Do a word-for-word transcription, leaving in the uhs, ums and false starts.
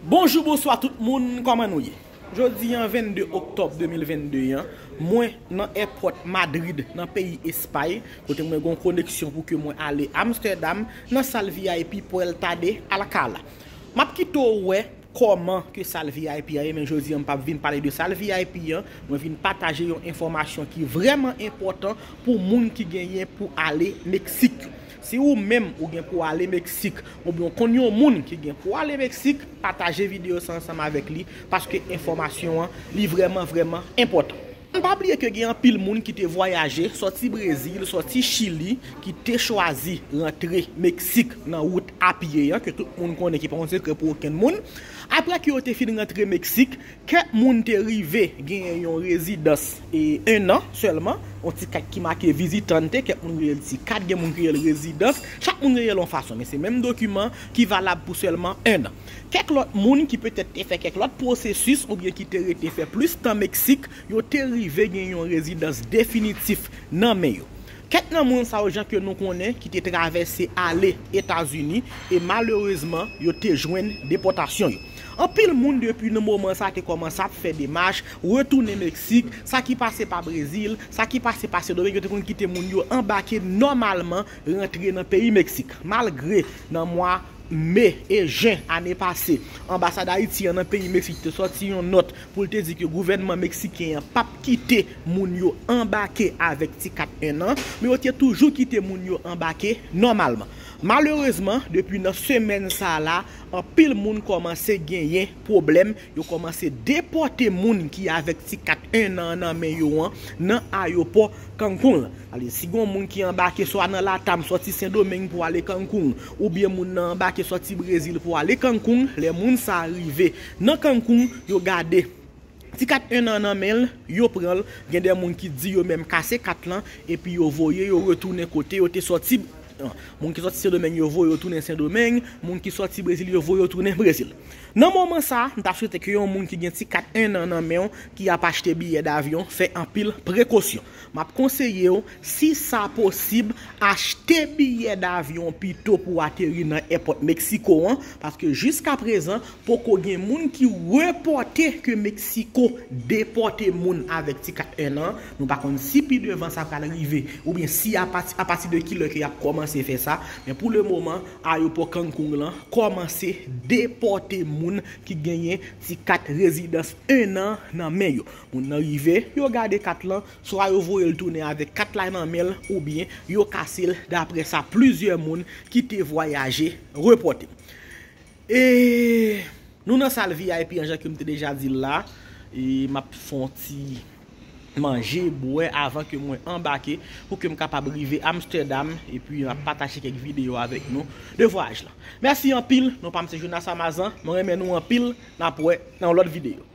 Bonjou, bonswa tout moun, kòman nou ye? Jodi an vennde oktòb de mil vennde an, mwen nan èpòt Madrid, nan peyi Espay, kote mwen gon koneksyon pou ke mwen ale Amsterdam, nan sal V I P Puerta de Alcalá. M ap kite w wè kòman ke sal V I P an ye, men jodi an m p ap vin pale de sal V I P an, mwen vin pataje yon enfòmasyon ki vrèman enpòtan pou moun ki genyen pou ale Meksik yo. Si ou menm ou gen pou ale Meksik, oubyen w konn yon moun ki gen pou ale Meksik, pataje videyo sa ansanm avèk li, paske enfòmasyon an, li vrèman, vrèman enpòtan. Ann pa bliye ke gen anpil moun ki te vwayaje, sòti Brezil, sòti Chili, ki te chwazi rantre Meksik nan wout a pye an, ke tout moun konnen, ki pa yon sekrè pou okenn moun. Apre ke yo te fin rantre Meksik, kèk moun te rive genyen yon rezidans e en an sèlman, yon ti kat ki make vizitante, kèk moun rele l ti kat, gen moun ki rele l rezidans, chak moun rele l yon fason, men se menm dokiman ki valab pou sèlman en an. Kèk lòt moun ki petèt te fè kèk lòt pwosesis oubyen ki te rete fè plis tan Meksik, yo te rive gen yon rezidans definitif nan men yo. Kèk nan moun sa yo, jan ke nou konnen, ki te travèse ale Etazini e malerezman, yo te jwenn depòtasyon yo. Anpil moun depi nan moman sa te kòmanse ap fè demach, retounen Meksik, sa ki pase pa Brezil, sa ki pase pa Sendomeng, yo te konn kite moun yo anbake nòmalman rantre nan peyi Meksik. Malgre nan mwa me e jen ane pase, anbasad Ayiti an nan peyi Meksik te sòti yon nòt pou l te di ke gouvènman meksiken an p ap kite moun yo anbake avèk ti kat en an, men yo te toujou kite moun yo anbake nòmalman. Malerezman, depi nan semèn sa a la, anpil moun kòmanse genyen pwoblèm, yo kòmanse depòte moun ki avèk ti kat en an nan men yo an nan ayewopò Cancun lan. Ale, si gon moun ki anbake swa nan Latam sòti Sendomeng pou ale Cancun, oubyen moun nan anbake sòti Brezil pou ale Cancun, lè moun sa a rive nan Cancun, yo gade ti kat en an nan men l, yo pran l. Gen de moun ki di yo menm kase kat lan, epi yo voye yo retounen kote yo te sòti. Moun ki sòti Sendomeng, yo voye yo tounen Sendomeng. Moun ki sòti Brezil, yo voye yo tounen Brezil. Nan moman sa a, m ta swete ke yon moun ki gen ti kat en an nan men w, ki ap achte biyè davyon, fè anpil prekosyon. M ap konseye w, si sa posib, achte biyè davyon pito pou w ateri nan èpòt Meksiko an, paske jiskaprezan, poko gen moun ki repòte ke Meksiko depòte moun avèk ti kat en an. Nou pa konn si pi devan sa pral rive, oubyen si apati, apati de kilè ke y ap kòmanse fè sa. Men pou le moman, ayewopò Cancun lan kòmanse depòte moun ki genyen ti kat rezidans en an nan men yo. Moun nan rive, yo gade kat lan, swa yo voye l tounen avèk kat la nan men l, oubyen yo kase l, daprè sa plizyè moun ki te vwayaje repòte. E nou nan sal V I P an, jan ke m te deja di l la, e m ap fè yon ti manje, bwè avan ke mwen anbake, pou ke m kapab rive Amsterdam, epi m ap pataje kèk videyo avèk nou de vwayaj la. Mèsi anpil, non pa m se Jonas Amazan, mwen renmen nou anpil, n ap wè nan yon lòt videyo.